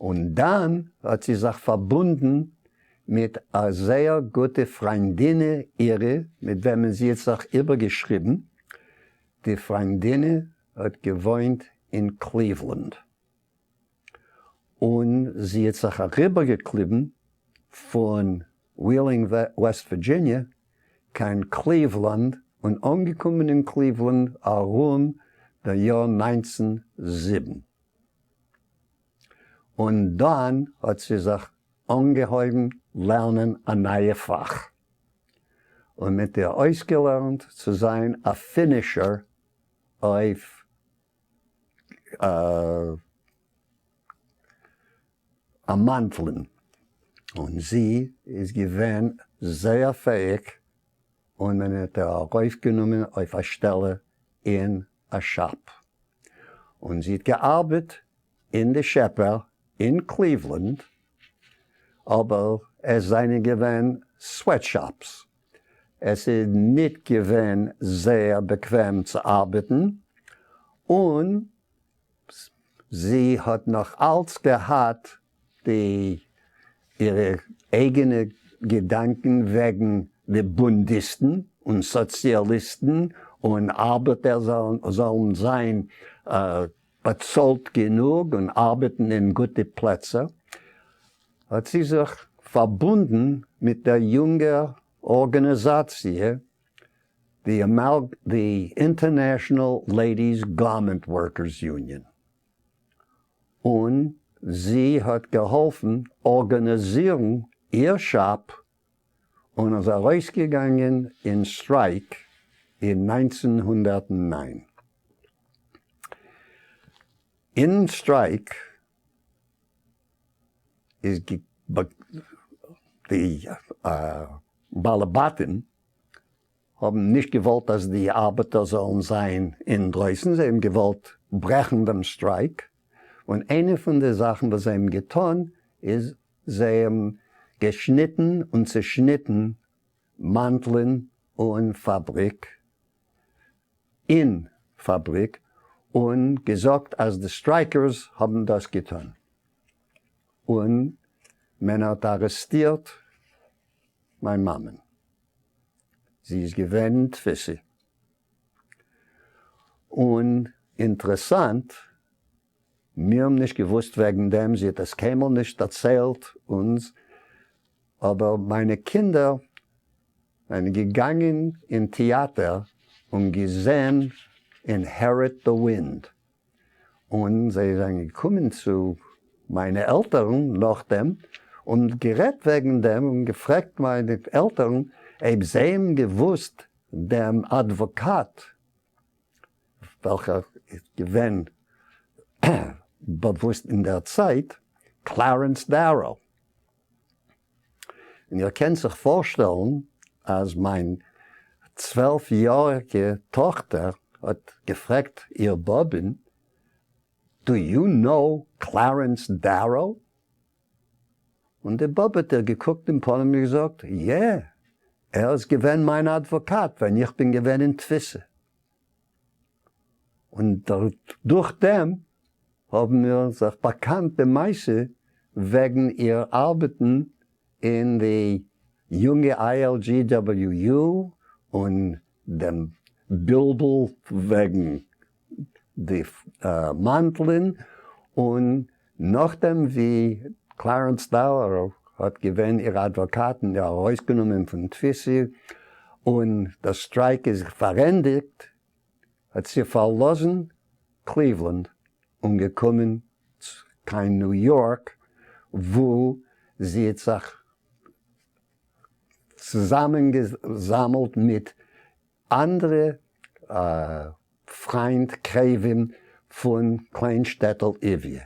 און דאן האט זי זיך פארבונדן מיט א זייער גוטע פריינדינע אירע מיט וועמען זי האט זיך איבערגעשריבן, די פריינדינע האט געוואוינט אין קליוולאנד, און זי האט זיך אריבערגעקליבן פון ווילינג וועסט ווירדזשיניע קיין קליוולאנד און אנגעקומען אין קליוולאנד ארום די יאר 1907. און דאן האט זי זיך אנגעהויבן לערנען א נייע פאך, און מ'האט איר אויסגעלערנט צו זיין א finisher אויף א מאנטלען, און זי איז געווען זייער פעאיג, און מען האט איר ארויפגענומען אויף א שטעלע אין א shop, און זי האט געארבעט אין די שעפער אין קליוולענד, אבער עס זענען געווען sweatshops, עס איז ניט געווען זייער באקוועם צו ארבעטן, און זי האט נאך אלץ געהאט די אירע אייגענע געדאנקען וועגן די בונדיסטן און סאציאליסטן און ארבעטער זאלן זיין באצאלט גענוג און ארבעטן אין גוטע פלעצער, האט זי זיך פארבונדן מיט דער יונגער ארגאניזאציע די International Ladies Garment Workers Union, און זי האט געהאלפן ארגאניזירן איר shop און איז ארויסגעגאנגען אין strike אין 1909. אין strike איז די בעלי בתים האבן נישט געוואלט אז די ארבעטער זאלן זיין אינדרויסן, זיי האבן געוואלט ברעכן דעם strike, און איינע פון די זאכן וואס זיי האבן געטון איז זיי האבן געשניטן און צעשניטן מאנטלען און פאבריק אין פאבריק און געזאגט אז די strikers האבן דאס געטון, און מען האט ארעסטירט מיין מאמען. זי איז געווען אין תפיסה. און אינטערעסאנט, מיר האבן נישט געוואוסט וועגן דעם, זי האט עס קיינמאל נישט דערציילט אונז, אבער מיינע קינדער זענען געגאנגען אין טעאטער און געזען Inherit the Wind, און זיי זענען געקומען צו מיינע עלטערן נאכדעם און גערעדט וועגן דעם און געפרעגט מיינע עלטערן אויב זיי האבן געוואוסט דעם אדוואקאט וועלכער איז געווען באוואוסט אין דער צייט, קלערענס דעראו. און איר קענט זיך פארשטעלן אז מיין 12 יאריגע טאכטער האט געפרעגט איר באבען, do you know Clarence Darrow? און די באבע האט איר געקוקט אין פנים און געזאגט, יע, ער איז געווען מיין אדוואקאט ווען איך בין געווען אין תפיסה. און דורך דעם האבן מיר זיך באקאנט די מעשה וועגן איר ארבעטן אין די יונגע ILGWU און דעם בלבול וועגן די מאנטלען, און נאכדעם ווי קלערענס דאראו האט געווען איר אדוואקאט און איר ארויסגענומען פון תפיסה און דער strike איז פארענדיגט, האט זי פארלאזן קליוולאנד און געקומען קיין ניו יארק וואו זי האט זיך צוזאמענגעזאמלט מיט אנדערע פריינד קרובים פון קליין שטעטל איוויע.